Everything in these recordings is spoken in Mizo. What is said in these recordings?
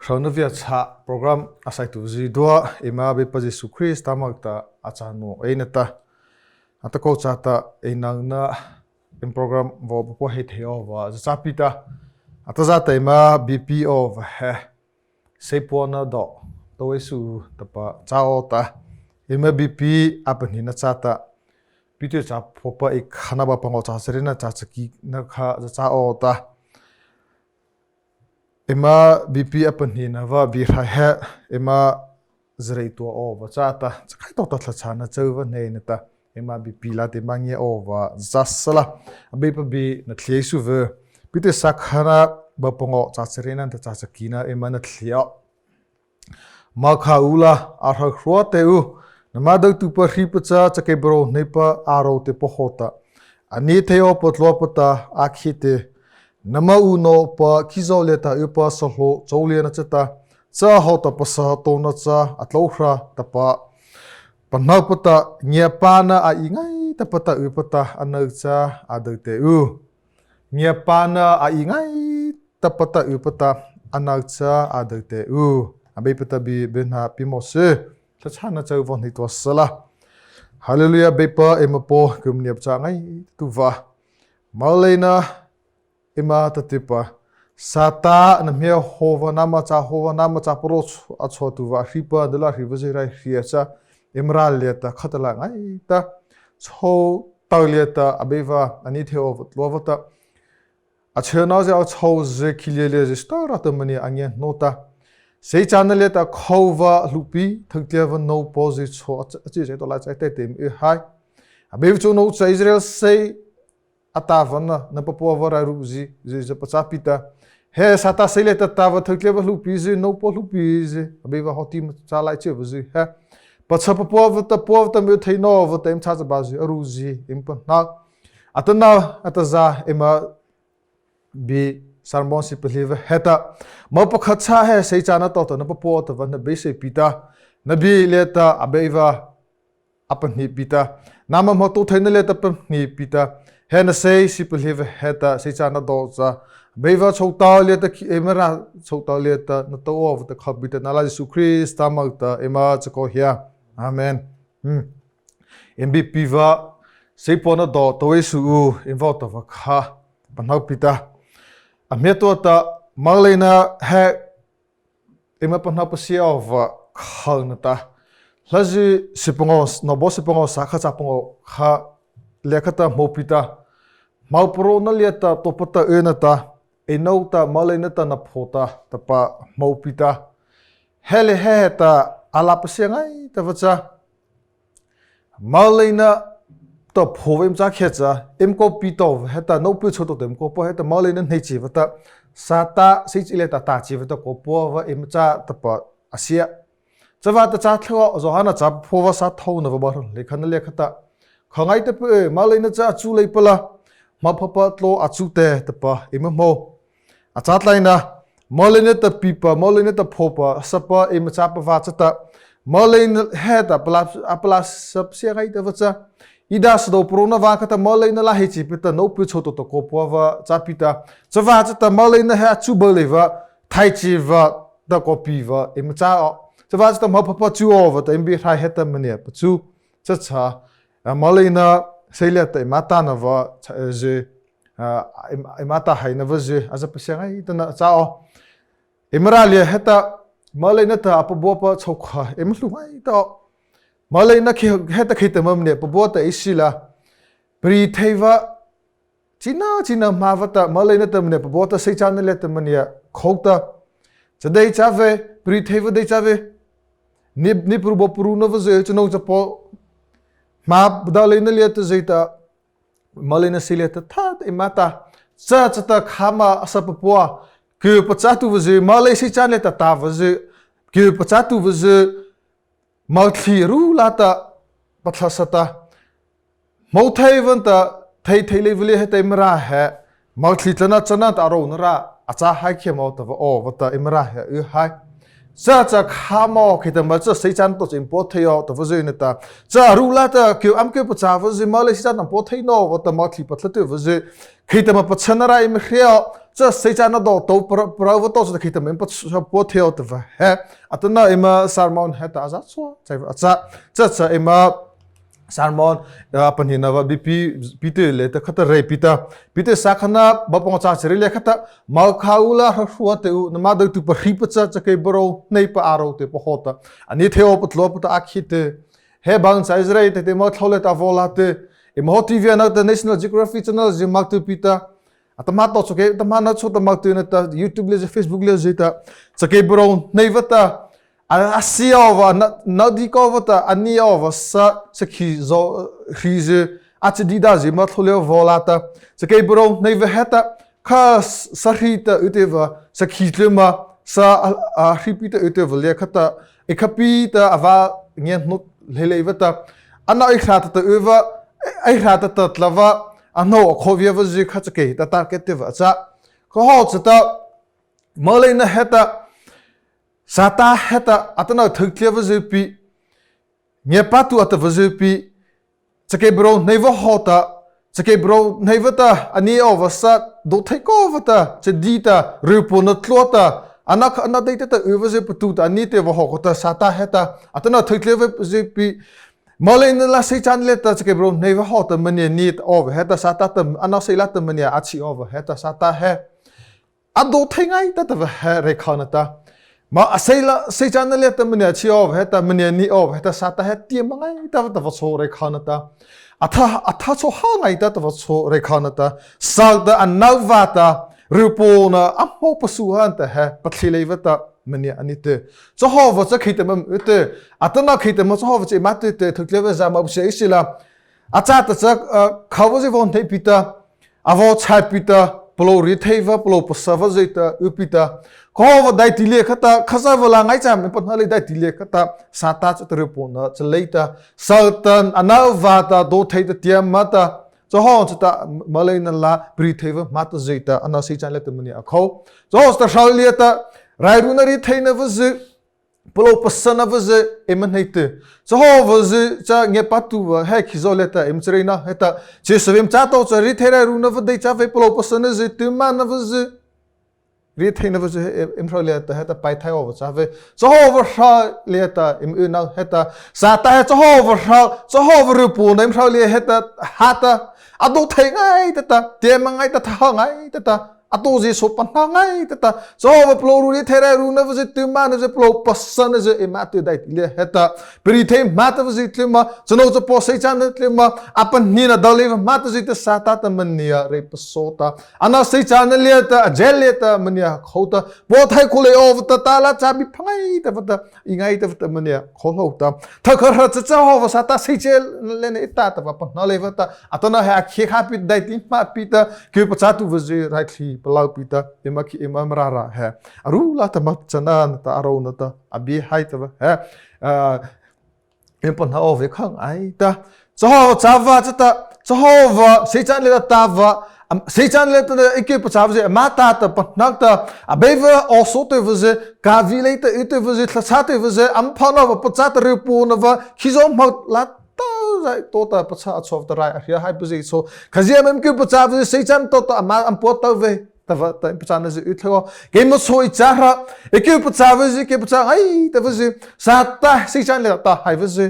Hrauna via cha program asai tu zi dua ima be pa Jesu Christ tamak ta acha no eina ta ata ko cha ta einang na in program vo po he theo wa cha pi ta ata za ta ima BPO va he seipona do to su tapa cha o ta ima BP apani na cha ta pi te cha phopa i khana ba pango cha serena cha chaki na kha cha o ta Ima BP a pahnih na va bi hrai he ima zarei tua o va cha ta chakai to ta thla cha na cheu va nei na ta ima BP la te ma nge o va za sala be pa bi na thliai su ve pi te sakhana ba pongo cha cherena ta cha chakina ima na thlia Ma kha u la, a hrak hrua te u. Na ma dau tu pa hri pa cha chake bro nei pa aro te po hota. Ani theo pa tlua pa ta a khi te. Nama u no pa khizo le ta u pa sa hlo choulia na chata. Cha ho ta pa sa to na cha a tlo hra ta pa. Panau pa ta ngia pa na a i ngai ta pa ta u pa ta a nau cha a dau te u. Ngia pa na a i ngai tapata u pata anak cha adak te u abe pata bi benha pimo se thachana chau von hi to sala hallelujah bepa emapo kum niap cha ngai tu va malaina ima tatipa sata na me hova nama cha hova nama cha pro a cho tu wa hripa dala hriva je rai hria cha imral le ta khatala ngai ta cho tau le ta abeva ani theo lo ta A chena ze a chho ze khilie le ze sta ra ta mani anya no ta sei chan le ta khova hlupi thangtia va no po ze cho a chi ze to la chai te tem e hai a be chu no cha Israel sei ata van na na pa po va ra ru zi ze ze pa cha pi ta he sa ta sei le ta ta va thangtia va hlupi ze no po hlupi ze a be va hoti cha lai che va zi he pa cha pa po va ta po ta me thei no va tem cha cha ba zi aru zi im pa na Atana ataza ema bi sarmon si pahli va heta mo pakhat cha he sei chana to to na papo to va na be sei pita na bi le ta abeiva apahni pita nama mo tu thaina le ta pahni pita he na sei si pahli va heta sei chana do cha beiva chota le ta khi emara chota le ta na to of ta khabita nala Jesu Christ tamak ta ema chako hia amen MBP va seipona do towe su u invo ta va kha panau pita a me to ta malena he ema panau pasia va khal na ta hlazi sipongo no bo sipongo sa kha cha pongo kha lekhata mo pita mau pro na le ta topata e na ta eno ta malena ta na phota ta pa mo pita hele he ta ala pasia ngai ta va cha Malay na to pho im cha khe cha im ko pi to heta no pi cho to tem ko po heta malay na nei chi va ta sa ta sei chi le ta ta chi va ta ko po va im cha ta pa asia chawa ta cha thlo zohana cha pho va sa tho na va ba le khan le khata khangai te pe malay na cha chu lei pala ma pha pa tlo a chu te ta pa im mo A chat lai na Molin ta pipa Molin ta phopa sapa im cha pa va chata Molin he ta pla apla sap sia ngai ta vacha ida sdo prona wa kata Molin la he chi pita no pu choto to ko po va cha pita chawa chata Molin he chu bole va thai chi va ta ko pi va im cha o chawa chata ma pha chu o va ta im bi hrai he ta mania pa chu cha cha Molin na seila ta mata na va je imata hai na vazi aza pasiang ai tana cha o imralia heta malai na ta apa bo pa chokha imhlu ngai ta malai na khi heta khita mam ne pa bo ta isila pri theiwa china china ma va ta malai na tam ne pa bo ta sei chan le ta mania khokta chadai cha ve pri theiwa dei cha ve ni ni pru bo pru na va ze chno cha po ma da le na le ta zeita malina sile ta tha te mata cha cha ta khama asa papua ke pacha tu vaze malay si chan le ta ta vaze ke pacha tu vaze mal thli ru la ta pathla sata mo thai van ta thei thei le vle he te mra he mal thli tlana chana ta ro na ra acha hai khe mo ta va o va ta imra he u hai Cha cha kha mo khi ta ma cha sei chan to chim po thei o ta va zui na ta cha ru la ta kyu am kyu pa cha va zui ma le si chan tam po thei no va ta ma thli pa thla tu va zui khi ta ma pa chan ra im hria cha sei chan na do to pra pra va to cha khi ta ma pa po thei o ta va he atana ima sermon he ta za chua chai cha cha cha ima sermon panhin na BP pite le ta khata re pita pite sakhana bapong cha cheri le khata mal khaula hruwa te u nama doi tu pa hri pa cha chake bro nei pa aro te pa hota ani theo pa tlo pa ta akhi te he bang cha Israel te te ma thlole ta vola te e mo TV na ta National Geography Channel ji mak tu pita atama to choke tama na cho ta mak tu na ta YouTube le Facebook le ji ta chake bro nei va ta a si ova na di ko va ta ani ova sa sakhi zo hri ze a chi di da ji ma thlole vola ta chake bro nei va heta kha sa hri ta ute va sakhi tlema sa a hri pi ta ute va le khata e khapi ta awa ngen hnut lele va ta ana ai khra ta ta uva ai khra ta ta tlava a no a khovia va ji kha chake ta ta ke te va cha ko ho cha ta malai na heta Sata heta atana thukthlia va pi nge pa tu ata va pi chake bro nei va hota chake bro nei va ta ani o va sa do thai ko va ta che di ta ru pu na tlo ta anak ana dei ta u va je tu ta ani te va ho ko ta sata heta atana thukthlia va pi Malay na la sei chan le ta chake bro nei va ho ta mania ni o va heta sata ta ana sei la ta mania achi o va heta sata he a do thei ngai ta ta he re kha na ta ma a sei la sei chan na le ta mania chi of he ta mania ni of he ta sa ta he ti ma ngai ta ta va cho re kha na ta atha atha cho ha ngai ta ta va cho re kha na ta sal ta an nau va ta rupo na a mo pasu han ta he pathli lei va ta mania ani te cho ho va cha khi te mam te atana khi te ma cho ho va che ma te te thuk le va za ma se sila acha ta cha khawo je von thei pita avo chai pita plo ri thei va plo pasa va zai ta upita ko va dai ti le khata khasa wala ngai cham me patna le dai ti le khata sata cha tre po na chalei ta saltan ana va ta do thei ta tiam ma ta cho ho cha ta malai na la pri thei va ma ta zai ta ana sei chan le ta mani akho cho ta shal le ta rai ru na ri thei na va zu polo pasana va ze em nei te cho ho va ze cha nge pa tu va he khi zo le ta em chrei na he ta che savim cha to cha ri thera ru na va dei cha ve polo pasana ze tu ma na va ze ri thei na va ze em thro le ta he ta pai thai o va cha ve cho ho va sha le ta em u na he ta sa ta he cho ho va sha cho ho va ru pu na em thro le he ta ha ta ado thei ngai ta ta te ma ngai ta tha ngai ta ta atu ji so pan na ngai ta ta so va plo ru ri there ru na va je tu ma na je plo pasan na je e ma tu dai le heta pri the ma ta va ji tle ma chano cho po sei chan na tle ma apan ni na dale va ma ta ji ta sa ta ta man nia re paso ta ana sei chan na le ta jel le ta man nia kho ta po thai ko le o ta ta la cha bi phangai ta va ta ingai ta ta man nia kho lo ta tha kha ra cha cha ho va sa ta sei chel le ne ta ta va pa na le va ta atana ha khe kha pi dai ti ma pi ta ke pa tu va je rai thli palau pi ta ema ki ema mra ra he aru la ta ma chana na ta aro na ta abi hai ta va he em pon ha o ve khang ai ta cho cha va cha ta cho va sei chan le ta va sei chan le ta ike pa cha va ma ta ta pa nak ta a be va o so te va je ka vi le ta ite va je thla cha te va je am pha na va pa cha ta ru pu na va khi zo ma la ta zai to ta pa cha chov ta rai a hria hai pa ji so khazia mem ku pa cha va sei chan to ta ma am po ta ve ta va ta pa cha na ji utho ke mo soi cha ra e ke pa cha va ji ke pa cha ai ta va ji sa ta sei chan le ta hai va ji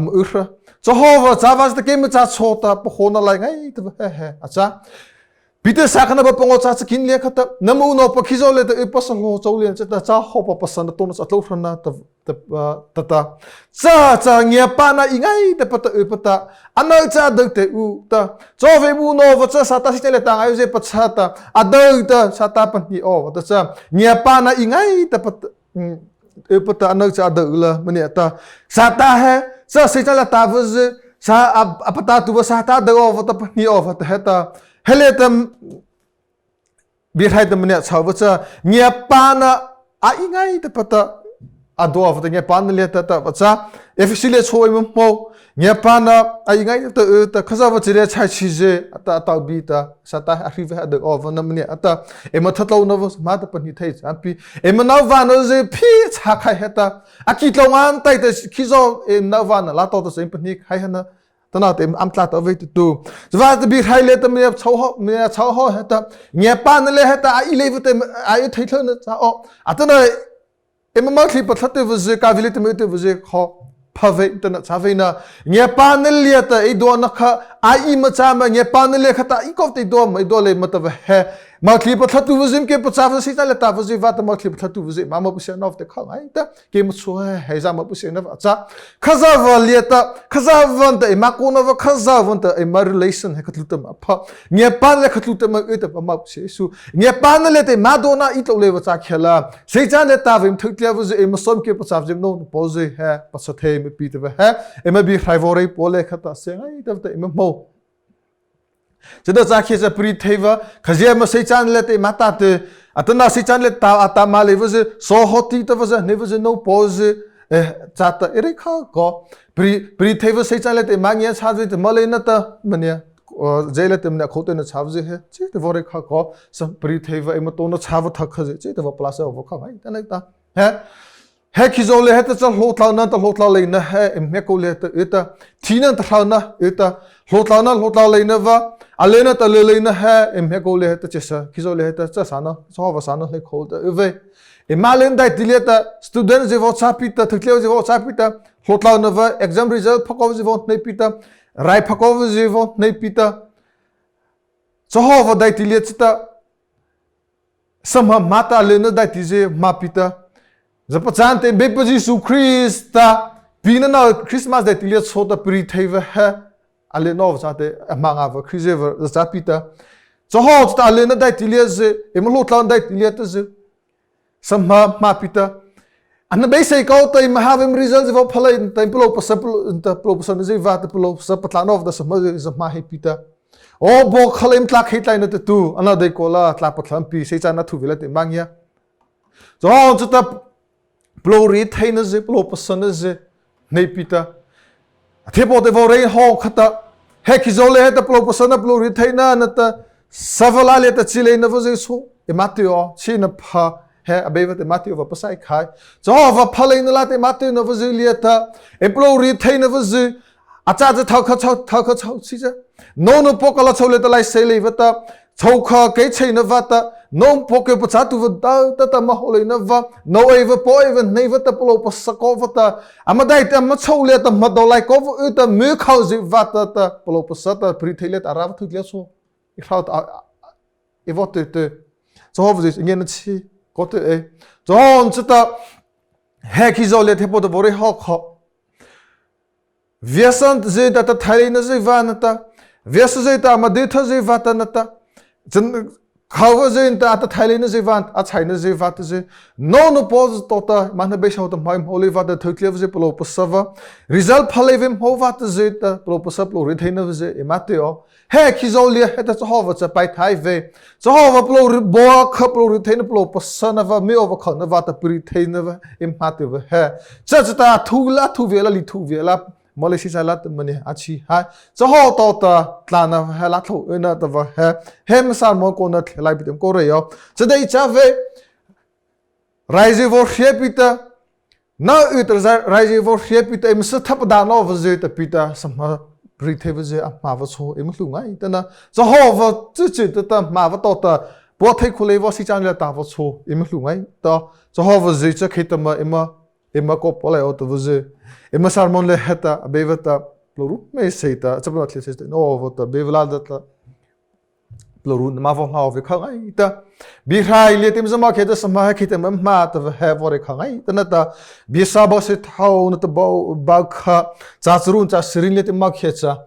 am ura cho ho va cha va ta ke mo cha cho ta pa ho na lai ngai ta va he he a cha Peter sakana ba pongo cha kin le khata namu no pa khizo le ta ipa sa lo chau le cha ta cha ho pa pasan to na atlo frana ta ta ta cha cha ngia pa na ingai te pata u pata anal cha dang te u ta cho ve bu no va cha sa ta si le ta ngai je pa cha ta adal ta sa ta pa ni o ta cha ngia pa na ingai te pata u pata anal cha da la mani ta sa ta he cha si cha la ta va sa apata tu va sa ta da o va ta pa ni o va ta he ta hele tam bi thai tam ne chau va cha ngia pa na a ingai te pata adwa va ta ngia pa na le ta ta va cha efisi le choi mo mo Nge pa na ai ngai ta u ta khaza va chire chai chi je ata tau bi ta sa ta a hri ve a de o va na mne ata e ma thatlo na va ma ta pani thei chan pi e ma nau va na je phi cha khai heta a ki tlo ngan tai te khi zo e nau va na la to ta sem pani khai hana tana te am tla ta ve tu tu va ta bi khai le ta me chau ho me chau ho heta nge pa na le heta a i le te a i thei thlo na cha o atana Emma thli pathlate vaze ka vile te te vaze kho phave te na chave na nge pa na lia ta ei do na kha a i ma cha ma nge pa na le kha ta i ko te do ma do le ma ta he ma thli pathlatu vazim ke pacha va si ta le ta vaze va ta ma thli pathlatu vaze ma ma pu se nov te kha ngai ta ke mu chu he he za ma pu se na cha khaza va lia ta khaza van ta ma ko na va khaza van ta ma relation he khatlu ta ma pha nge pa le khatlu ta ma e ta ma pu se su nge pa na le te ma do na i to le va cha khela sei chan le ta vim thuk tia vu e ma som ke pa jim no po ze he pa sa the mi pi te he e ma bi hrai vo rei po le khata se ngai ta te ma mo cheda cha khe cha pri theiva khazia ma sei chan le te ma ta te atana sei chan le ta ata ma le vu ze so ho ti ta vu ze ne vu ze no po ze e cha ta ere kha ko pri pri theiva sei chan le te ma nge cha ze ma le na ta mania jele tem na khote na chav je he che te vore kha ko sam pri theiva ema to na chav tha kha je che te va plus va kha ngai ta na ta he he khi zo le he ta cha hlo tla na ta hlo tla le na he em me ko le ta eta thi na ta thla na eta hlo tla na hlo tla le na va ale na ta le le na he em me ko le ta che sa khi zo le ta cha sa na so va sa na le khol ta ve e ma len dai ti le ta student je vo cha pi ta thakle je vo cha pi ta hlo tla na va exam result phakov je vo nei pi ta rai phako zivo nei pita chaho va dai ti le chita sama mata le na dai ti je ma pita zapa chan te be pa Jesu Christ ta pina na Christmas dai ti le cho ta pri thei va ha ale no cha te ma nga va Christ va cha pita chaho ta le na dai ti le je em lo tlan dai ti le ta je Samha ma pita an beisei ko tai ma havim result vo phalai tai pulo pasa pulo ta pulo pasa na va ta pulo sa patla nov da sama za ma he pita o bo khalem tla khei tlai na te tu ana dei ko la tla pathlam pi sei cha na thu vela te mangya zo chu ta pulo ri thei na ze pulo pasa na ze nei pita the po te vo rei ho khata he ki zo le he ta plo pasana plo ri thei na na ta savala le ta chile na vo je su e mateo chi na pha he abe va te mateo va pasai khai cho va phalei na la te mateo na vo je lia ta e plo ri thei na vo je acha cha thau kha chau thau kha chau chi cha no no po kala chau le ta lai sei le va ta chau kha ke chei na va ta no po ke pa cha tu va ta ta ta ma ho le na va no e va po e va nei va ta plo pa sa ko va ta ama dai ta ma chau le ta ma do lai ko va ta mu khau ji va ta ta plo pa sa ta pri thei le ta ra va thu le so i khau ta i vo te te cho ho ji nge na chi ko te e cho chu ta he ki zo le the po ta bo re ho kho Viasan zai ta ta thai na zai va na ta viasa zai ta ma de tha zai va ta na ta chan khawa zai ta ta thai na zai va a chai na zai va ta zai no no po to ta ma na be shau ta mai holi va ta thai tle zai plo pasava result phale vim ho va ta zai ta plo pasa plo ri thai na zai e ma te o he khi zo lia he ta cho va cha pai thai ve cho va plo ri bo kha plo ri thai na plo pasa na va mi o va kha na va ta pri thai na va im ma te va he cha cha ta thu la thu ve la li thu ve la Malaysia la mani a chi ha cho ho to ta tla na he la tho na ta va he he ma sa mo ko na thlai bi tem ko re yo cha dei cha ve Rai vo hria pita na u ta rai vo hria pita im sa thap da no va je ta pita sama ri the va je a ma va cho im hlu ngai ta na cho ho va chu chu ta ta ma va to ta bo thai khule vo si chan la ta va cho im hlu ngai ta cho ho va je cha khita ma ima ima ko pole o ta va je ima sarmon le heta be va ta ploru me sei ta chapna thle se no va ta be vla da ta plorun ma vo hlau ve kha ngai ta bi hrai le tim zama khe ta sama khe ta mam ma ta he vo re kha ngai ta na ta bi sa bo se thau na ta bo ba kha cha chrun cha sirin le tim ma khe cha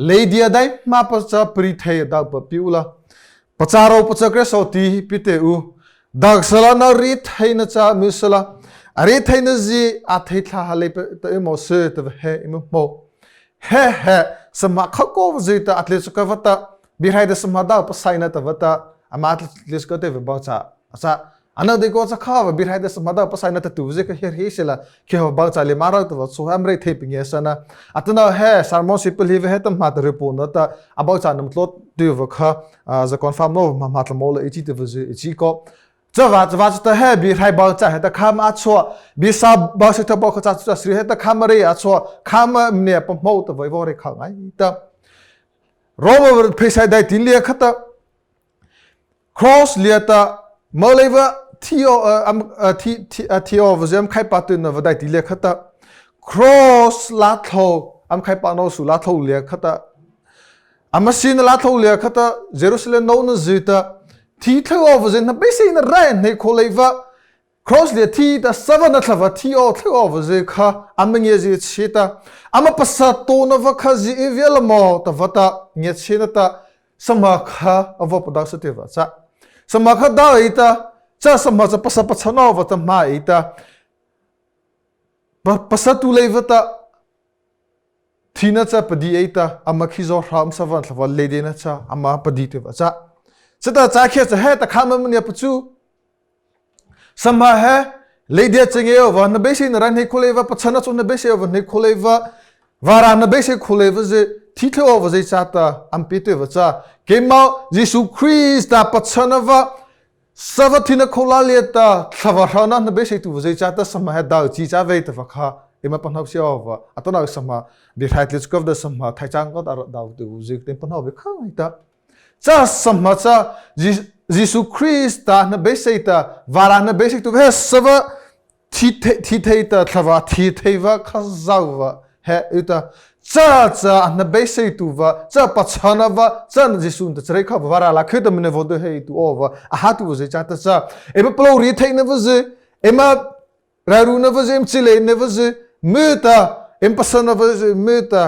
le dia dai ma pa cha pri the da pa piula pacharo pachakre so ti pi te u dak sala na ri thai na cha mi sala ari thai na ji a thai thla ha le ta mo se ta he im mo he he sama kha ko ji ta atle chu ka vata bihrai da sama da pa sai na ta vata ama atle ka te ba cha asa Ana de ko cha kha va bir hai de samada pasai na ta tu je ka her hi sela ke ho bang cha le mara to so ham re the pinge sana atana he sarmon sipel hi ve he tam ma ta ru pu na ta abau cha nam tlot tu va kha za confirm no ma ma tla mo le ichi te va je ichi ko cha wa cha wa ta he bi hai bang cha he ta kham a chua bi sa ba se ta ba kha cha cha sri he ta kham re a chua kham ne pa mo ta vai vo re kha ngai ta Roma phaisai dai tin lia khata Cross lia ta Maleva thi am thi thi o zem khai pa tu na vadai ti lia khata Cross la tho am khai pa no su la tho lia khata amasin la tho lia khata Jerusalem no na zita thi tho o zen na be se na rai ne kholeva Cross le thi ta savan a thlava thi o thleu o va ze kha ama nge zi che ta ama pasa to na va kha zi e vial mo ta va ta nge che na ta sama kha ava pada sa te va cha sama kha da ei ta cha sama cha pasa pachano va ta ma ei ta pasa tu lei va ta thina cha padi ei ta ama khi zo hram savan thlava le de na cha ama padi te va cha chata cha khe cha he ta kha ma ne pachu Sama he leidia chenge wa na bese na ran he khole wa pachana chu na bese wa ne khole wa vara na bese khole wa je thi tho wa je cha ta am pe te wa cha ke ma Jesu Christ ta pachana wa savathina khola le ta thlawa rana na bese tu wa je cha ta sama he da chi cha ve ta wa kha ema panhau sia wa atana sama bi thai tle chukov da sama thai chang ko da da tu je ten panhau be kha ta Ca sama ca Jesuh Christ ta na beisei ta vara na beisei tu he sava thi thi thei ta thlava thi thei va kha zau va he uta cha cha na beisei tu va cha pachana va cha na Jesu ta chrei kha vara la khita mne vo de hei tu o va a ha tu ze cha ta cha ema plo ri thei na va ze ema raru na va ze em chile na va ze mu ta em pasana va ze mu ta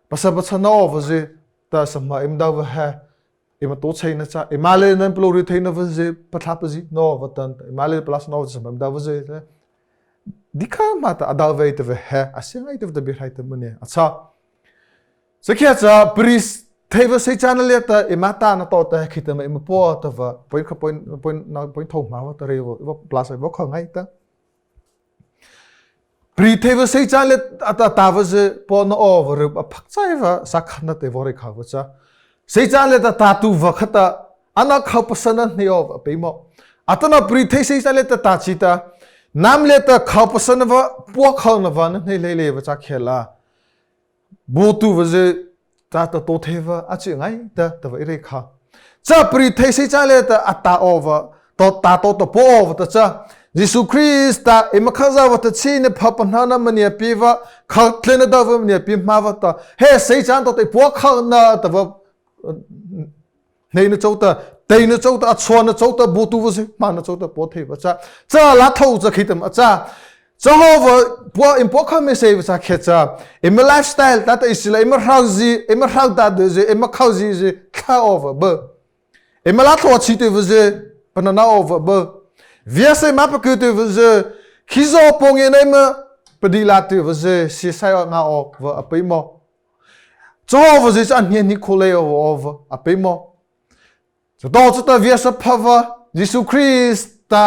pasa pachana o va ze ta sama im da va ha ima to chei na cha imale nan plo ri thei na va je pathla pa ji no va tan imale plus no sama im da va je dikha ma ta adal ve te ve he asingai te da bi hai te mune acha sakya cha pris thei va sei chana le ta ima ta na to ta khita ma ima po ta va point kha point point na point thong ma va ta re va plus va kha ngai ta Pri thei va sei cha le ata ta va je po na o va rup a phak chai va sa khan na te vore kha va cha sei cha le ta ta tu va khata ana khau pasana ne o va pe mo atana pri thei sei cha le ta ta chi ta nam le ta khau pasana va po khau na va na nei le le va cha khela Bu tu va ze ta ta to the va a chi ngai ta ta va ire kha cha pri thei sei cha le ta ata o va to ta to to po va ta cha Jesu Christ ta ima kha za va ta chi ne pha pa na na mania pi va kha tle na da va mania pi ma va ta he sei chan to te po kha na ta va nei na chota tei na chota a chuan na chota bu tu va se ma na chota po thei va cha cha la tho cha khitam a cha cha ho va po im po kha me se va cha khe cha im lifestyle ta ta isila im rau ji im rau da de je im khau ji je thla over ba im la tho chi te va je panana over ba via se ma pa ku te va je khizo pong ye nei ma padi la te va je si sai nga o va a pe mo Chaw va zei an hnian hi khule o of a pe mo. Chato chata via sa phava Jesu Christ ta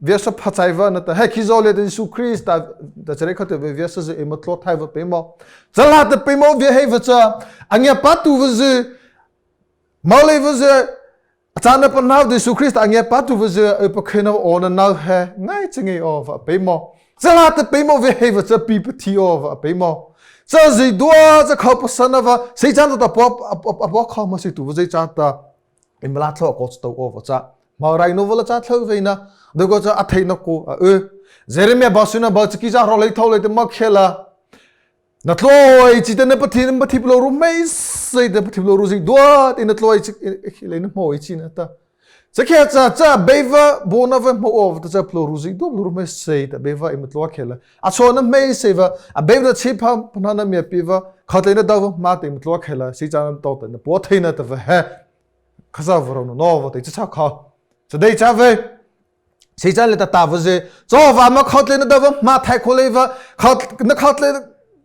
via sa phachai va na ta he khi zo le Jesu Christ ta ta chere khate ve via sa ze em tlo thai va pe mo. Chala ta pe mo via hei va cha angya pa tu va ze ma le va ze Caan na panau Jesuh Christ a nge pa tu va ze e pa kheno o na nau he ngai chingi o va pe mo chala te pe mo ve he va cha pi pa thi o va pe mo cha zi dua cha khau pa sana va sei chan ta po a po kha ma si tu va zei cha ta imla thlo ko to o va cha ma rai no vala cha thlo ve na de ko cha a thei na ko a e Jeremiah ba suna ba chi ki cha ro lei tho lei te ma khela Na tloi chi te na pathin pathip lo ru mei sei te pathip lo ru zi duat in na tloi chi khi le na mo chi na ta cha khe cha cha beiva bona va mo of ta cha plo ru zi duat ru mei sei ta beiva im tlo khela a cho na mei sei va a beiva chi pha phna na me pi va kha te na da va ma te im tlo khela si cha na to ta na po thei na ta va he khaza vro no no va te cha kha cha dei cha ve Satan le tata va ze cho va ma khot le na da va ma thai khole va khot na khot le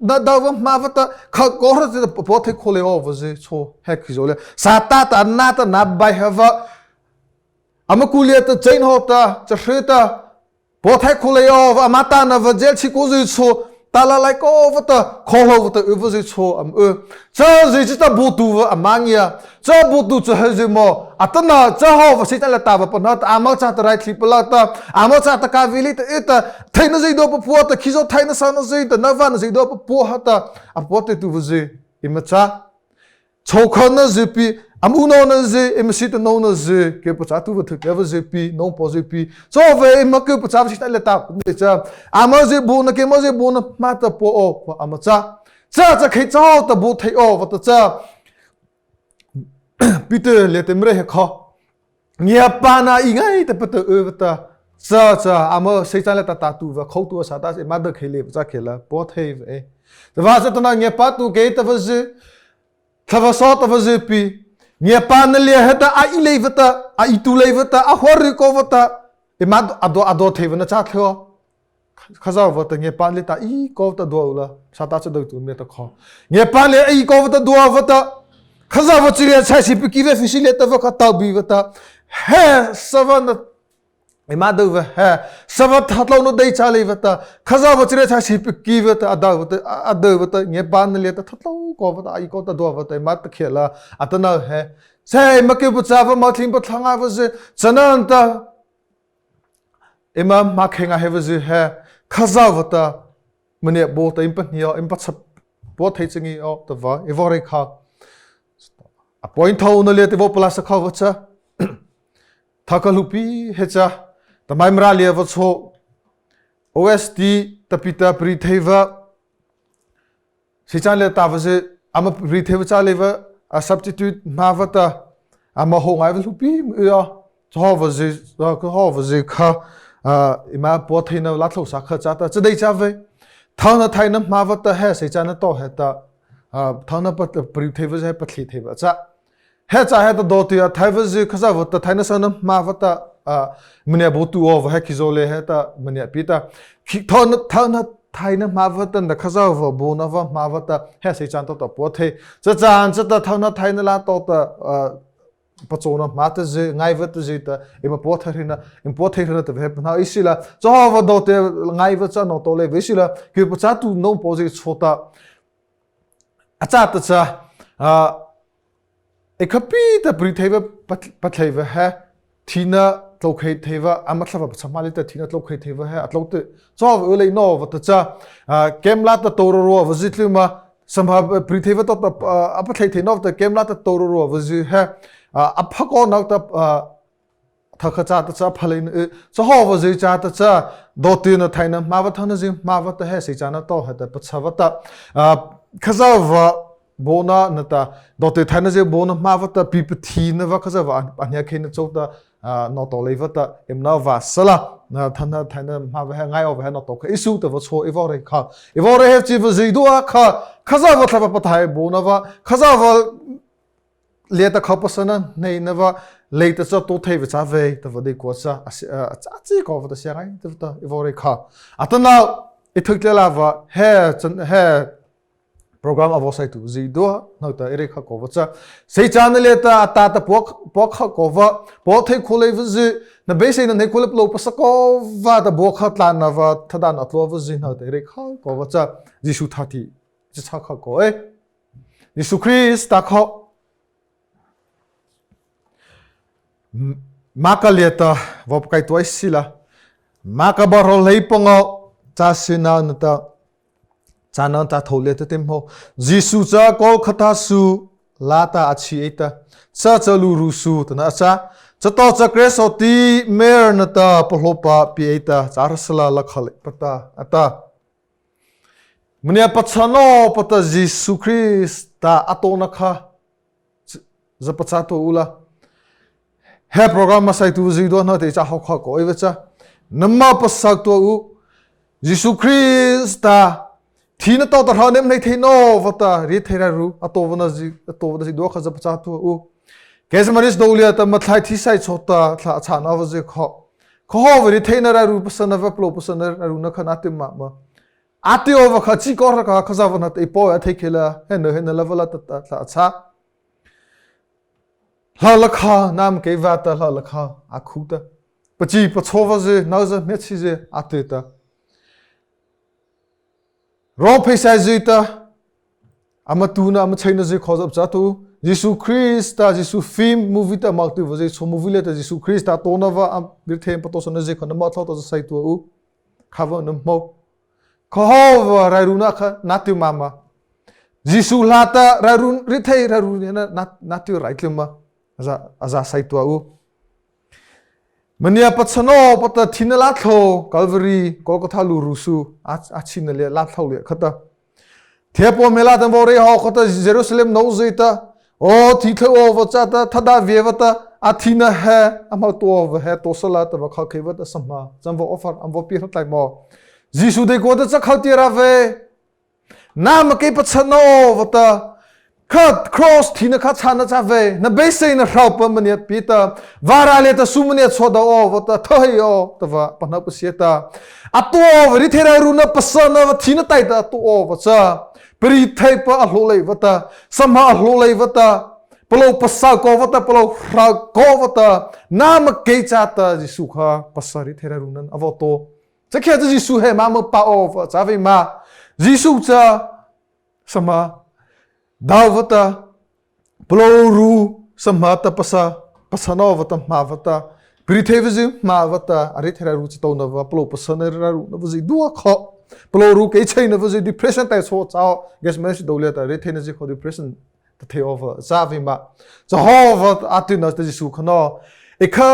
na da va ma va ta khot ko ro te po thai khole o va ze cho he khi zo le sa ta ta na ta na bai ha va Amakulia ta chain ho ta cha hre ta po thai khulei o ama ta na va jail chi ko zui chu ta la lai ko va ta kho ho va ta u va zui chu am u cha zui chi ta bu tu va amangia cha bu tu chu he zui mo atana cha ho va si ta la ta va pa na ta ama cha ta rai thli pala ta ama cha ta ka vili ta e ta thai na zui do pa pua ta khizo thai na sa na zui ta na va na zui do pa pua ha ta a po te tu va zui ima cha chokhan na zipi am uno na zi imsi ta no na zi ke pa cha tu va thuk va zi pi no po zi pi cho ve ma ke pa cha si ta le ta ne cha ama zi bu na ke ma zi bu na ma ta po o pa ama cha cha cha khei cha ta bu thei o va ta cha Peter le te mre he kho ngia pa na i ngai te pa ta ö va ta cha cha ama sei cha le ta ta tu va kho tu sa ta se ma da khei le cha khela po thei ve ta va cha ta na ngia pa tu ke ta va zi Thlava saw ta va pi ngia pa na lia heta a i lei vata a i tu lei vata a huar ri ko vata ima ado ado thei va na cha thleo khaza va ta nge pa le ta i ko ta do la sa ta cha do tu me ta kho nge pa le i ko va ta do va ta khaza va chi le chai si pi ki ve fi si le ta va kha ta bi va ta he savan ima do va he savat hatlo no dei cha le va ta khaza va chire cha si ki va ta ada va ta ada va ta nge ban le ta thatlo ko va ta ai ko ta do va ta ma ta khela atana he se ma ke bu cha va ma thling pa thlanga va ze chanan ta ima ma khenga he va ze he khaza va ta mane bo ta im pa hnia im pa chap po thei chingi o ta va e vore kha a point tho na le te vo pala sa kha va cha Thakalupi hecha tamai mra lia va cho OST tapita pri theiva sichan le ta va se ama pri theiva cha le va a substitute ma va ta ama ho ngai va lupi ya cho va zi ka ho va zi kha ima po theina la thlo sa kha cha ta chadei cha ve thang na thai na ma va ta he se cha na to he ta thang na pa pri theiva he pathli theiva cha He cha he ta do ti a thai va zi khaza va ta thai na sa na ma va ta mne bo tu o va he khizo le he ta mne pi ta khi tho na tha na thai na ma va ta na khaza va bo na va ma va ta he sei chan to ta po the cha chan cha ta tho na thai na la to ta pacho na ma ta zi ngai va ta zi ta ima po tha rina im po the rina ta ve na isila cho va do te ngai va cha no to le ve sila ki pa cha tu no po zi chota acha ta cha Ekhapi ta pri theiva pathleiva he thina tlokhei theiva amathlava pachamali ta thina tlokhei theiva he atlo te chaw ulei no va ta cha kemla ta toro ro va zi tluma samha pri theiva to apathlei thei no ta kemla ta toro ro va zi he aphako nak ta thakha cha ta cha phalin e cha ho va zi cha ta cha do ti na thai na ma va thang na zi ma va ta he si cha na to ha ta pacha va ta khaza va bona na ta do ti thai na zi bona ma va ta pi pa thi na va khaza va anya khe na cho ta no to le va ta im na va sala na than na thai na ma va he ngai o va no to kha isu ta va cho i va re kha i va re he chi va zi du a kha khaza va thla va pa thai bona va khaza va le ta kha pasana nei na va lei ta cha to thei va cha ve ta va dei ko cha a cha chi ko va ta sia ngai ta ta i vore kha atana i thuk le la va he chan he program avo sai tu zi do no ta ere kha ko va cha sei chan le ta ta ta po po kha ko va po thei khole va zi na be sei na nei khole plo pa sa ko va ta bo kha tlan na va thadan atlo va zi no ta ere kha ko va cha jisu tha ti chi cha kha ko e Jesuh Christ ta kho maka lieta vop kai tuai sila maka baro lei pongo cha sina na ta cha na ta tho le ta tim ho Jesu cha kol khata su la ta achi eta cha cha lu ru su ta na cha cha to cha kreso ti mer na ta pohlopa pi eta cha rasla la khale pata ata Munia pachano pata Jesu Christ ta atona kha zapacha to ula he program ma sai tu zi do na te cha ho kha ko iwa cha namma pasak to u Jesu Christ ta thina to ta nem nei thei no vata ri thei ra ru ato wana ji ato wana ji do kha zapacha to u Kesmaris dolia ta mathlai thi sai chota thla cha na wa je kho kho ho ri thei na ra ru pasana va plo pasana ru na kha na tim ma ma atio va kha chi ko ra ka khaza va na te po a thei khela he no he na level ta ta thla cha. Hla la kha nam ke va ta hla la kha a khu ta. Pachi pachaw va zi nau za hmet si zi a te ta. Ro pheisai zui ta ama tu na ama chaina zui kho zap cha tu Jesu Christ ta Jesu film movie ta mak tu va zai so movie le ta Jesu Christ ta to na va am bir them pato so na zai kho na ma tho ta sai tu u kha va nam mo kho ho va rai ru na kha na tu ma ma Jesu hla ta rai ru ri thei rai ru na na na tu rai tlum ma aza aza sai tu u Mania patsano pata thina la thlo Calvary Golgotha lu rusu a chin le la thlo le khata thepo mela tan bo re ho khata Jerusalem no zeita o thi thlo o va cha ta thada ve va ta a thina he amal to va he to sala ta va kha khe va ta sama cham va offer am vo pi tlai mo Jisu de ko ta cha khal ti ra ve Na ma ke pachano vata kha cross thina kha chana cha ve na beisei na hrau pa mania pita vara le ta sumania choda o vata thai o tawa pana pasieta atu o ri thera ru na pasana va thina tai ta tu o va cha pri thai pa a hlo lei vata samha a hlo lei vata palo pasa ko vata palo hra ko vata na ma ke cha ta jisu kha pasari thera ru nan avo to Cakhia cu Jesuh he ma pa o ca ve ma Jesuh ca sama davata ploru sama ta pasa pasano vata ma vata prithevzi ma vata ari thera ru to na va plo pasana ra ru na vazi dua kho ploru ke chei na vazi depression tai so chao gas me si dole ta re thena ji kho depression ta thei over za vi ma Jehovah atu na Jesu khano ikha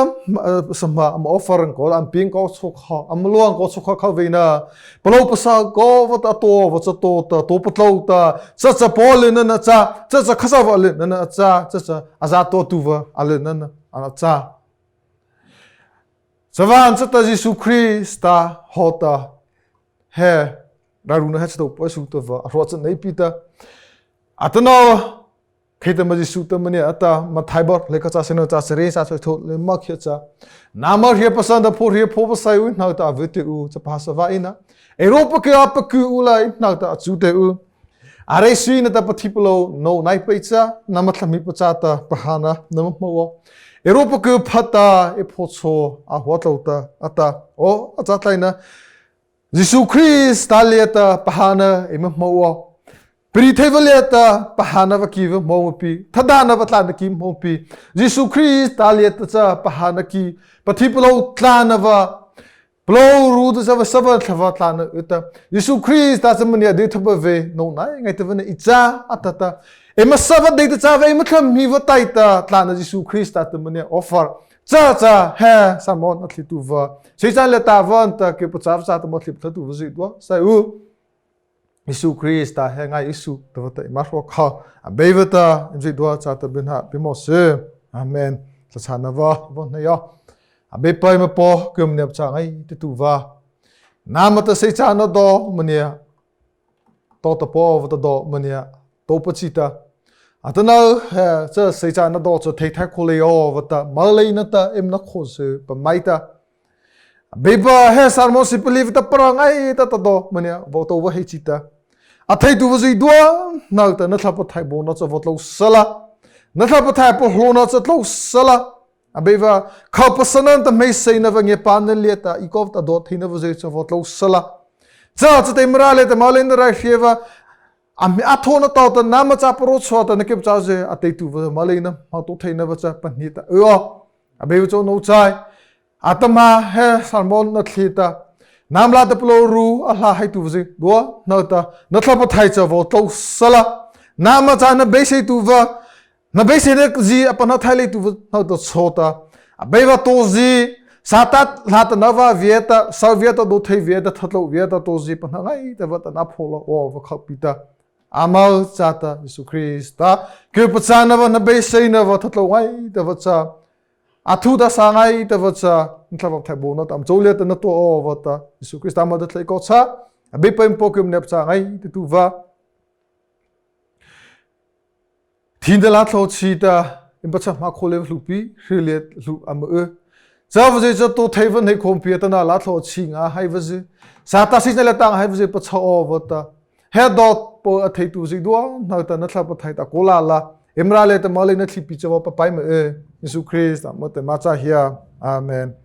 sama am offer ko am ping ko chu kha am luang ko chu kha kha ve na palo pasa ko va ta to va cha to ta to patlo ta cha cha pol na na cha cha cha khasa va le na na cha cha cha aza to tu va ale na na ana cha Chawan cha ta Jesu Christ ta hota he raruna ha cha to pa su to va ro cha nei pi ta atano kheta ma jisu ta mani ata ma thaibor le ka cha seno cha sere sa so tho le ma khia cha nama ria pasanda pho ria pho pa sai u na ta ve te u cha pa sa va ina Europa ke ap ku u lai na ta chu te u are sui na ta pathi plo no nai pe cha nama thlami pa cha ta pahana nama mo Europa ke phata e pho cho a hwa tlo ta ata o a cha tlai na Jesuh Christ ta le ta pahana e ma mo Pri theivalia ta pahana va ki va mo pi thadana va tla na ki mo pi Jesuh Christ ta le ta cha pahana ki pathi plo tla na va plo ru ta sa va sava thlava tla na uta Jesuh Christ ta chamania de thaba ve no nai ngai ta va na icha atata ema sava de ta cha ve ma thlam mi va tai ta tla na Jesuh Christ ta tamania offer cha cha he samon a thli tu va sei chan le ta von ta ke pa cha cha ta mo thlip tha tu va zui tua sai u Isu Christ ta he ngai Isu ta va ta ma ro kha a be va ta im zui dua cha ta bin ha pi mo se amen cha cha na va vo na ya a be pai ma po kum nep cha ngai te tu va na ma ta sei cha na do mania to ta po va ta do mania to pa chi ta atana he cha sei cha na do cho thei thai kho le yo va ta ma le na ta em na kho se pa mai ta beba he sarmo si pali ta pra ngai ta ta do mania vo to va hei chi ta a thei tu va zui dua na ta na thla pa thai bo na cha vo tlo sala na thla pa thai po hlo na cha tlo sala abeiva kha pasanan ta mei sei na va nge pa na le ta ikov ta do thina va zai cha vo tlo sala cha cha te mra le ta malen ra hrieva am a tho na ta ta na ma cha pro chho ta na ke cha je a te tu va malen na ma to theina va cha pa ni ta o abeiva cho no chai atama he salmon na thli ta namla ta plo ru a hla hai tu va zai do na ta na thla pa thai cha vo tlo sala na ma cha na be sei tu va na beisei nek zi apana thailei tu na to chota beiwa to zi satat la ta nawa vieta sa vieta do thei vieta thatlo vieta to zi pana ngai ta va ta na phola o va khak pita amal chata Jesu Christ ta ke pacha na va na beisei na va thatlo ngai ta va cha athu ta sa ngai ta va cha thla va thai bo na tam chole ta na to o va ta Jesu Christ ama da thlai ko cha be paim pokum nep cha ngai te tu va Thindala thlo chi ta in pacha ma khole hlupi hrile hlu am e cha va je cha to thei van hei khom pi ta na la thlo chi nga hai va je sa ta si na le tang hai va je pa cha o va ta he dot po a thei tu ji dua na ta na thla pa thai ta kola la Imra le te mole na thlipi chawa pa pai ma e Jesu Christ mo te ma cha hia. Amen.